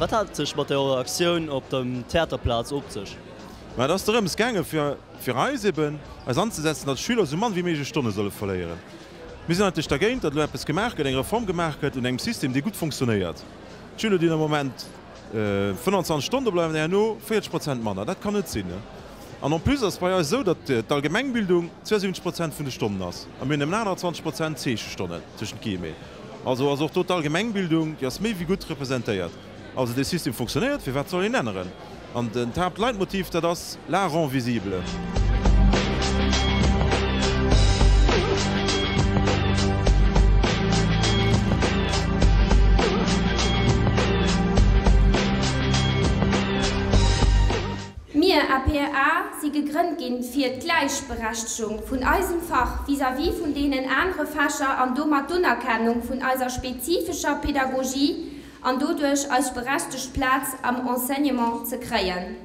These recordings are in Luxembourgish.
Wat hat et sech mat der Aktioun op dem Theaterplaz op sech? Mä et ass dorëms gaange fir fir eis eben eis anzesetzen, datt d'Schüler esou mann wéi méiglech Stonne solle verléieren. Mir sinn eigentlech dergéint, datt elo eppes gemaach gëtt, eng Reform gemaach gëtt un engem System, dee gutt fonctionnéiert. D'Schüler, déi am Moment 25 Stonn do bleiwen, herno 40 Prozent manner. Dat kann net sinn. An en plus ass et bei eis esou, datt d'Allgemengbildung 72 Prozent vun de Stonnen ass a mir hunn nëmmen 28 Prozent Zeechestonnen, tëschent Guillemets. Also ass och do d'Allgemengbildung, déi ass méi wéi gutt representéiert. Also dee System funktionéiert, firwat soll een änneren? An den d'Haaptleitmotiv, dat ass l'art rend visible. Mir, APEA, si gegrënnt ginn, fir d'Gläichberechtegung vun eisem Fach vis-à-vis vun deenen anere Fächer an domat d'Unerkennung vun eiser spezifescher Pedagogie an doduerch eis berechtegt Plaz am Enseignement ze kréien.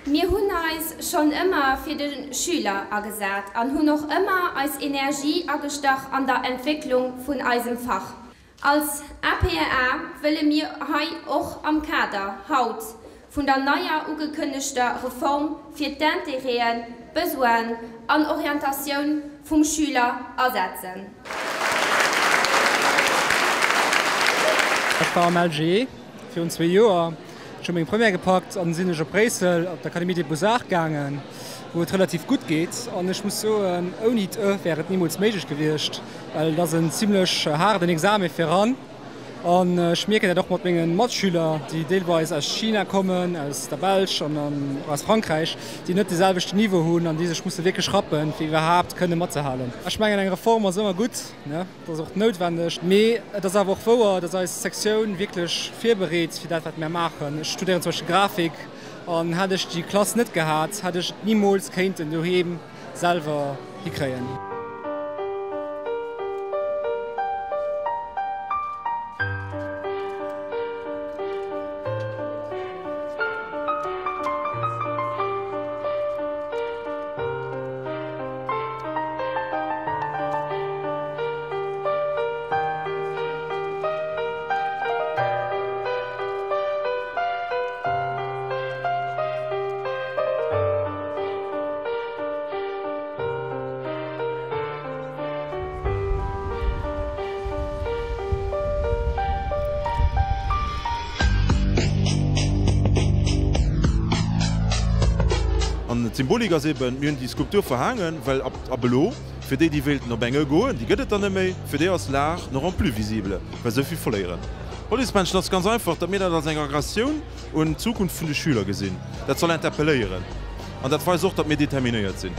Mir hunn eis schonn ëmmer fir de Schüler agesat an hunn och ëmmer eis Energie agestach an der Entwécklung vun eisem Fach. Als APEA wëlle mir hei och am Kader haut vun der neier ugekënnegter Reform fir d'Intérêten, d'Besoinen an Orientatioun vum Schüler asetzen. Ech war am LGE virun zwee Joer. Ech hu meng Première gepackt an sinn ech op Bréissel op d'Académie des Beaux-Arts gaangen, wou et relativ gutt geet. An ech muss soen, ouni d'E wär et nimools méiglech gewiescht, well et ass en zimlech haarden Examen fir eran. An ech mierken dat och mat menge Matschüler, déi deelweis aus China kommen, aus der Belsch an och aus Frankräich, déi net de selwechten Niveau hunn an déi sech musse wierklech rappen, fir iwwerhaapt kënne matzehalen. Ech mengen, eng Reform ass ëmmer gutt, dat ass och noutwendeg, mee et ass awer och wouer, datt eis Sektioun wierklech virbereet fir dat, wat mär maachen. Ech studéieren zum Beispill Grafik an hätt ech déi Klass net gehat, hätt ech et nimools kéinten doheem selwer hikréien. An d'Symbolik ass eben, mir hunn déi Skulptur verhaangen, well ab ab elo, fir déi, déi wéilten op eng e goen, déi gëtt et dann net méi, fir déi ass l'art ne rend plus visible, well se esou vill verléieren. D'Policemännchen ass ganz einfach, datt mir dat als eng Aggressioun un d'Zukunft vun de Schüler gesinn. Dat soll interpelléieren. An dat weist och, datt mir determinéiert sinn.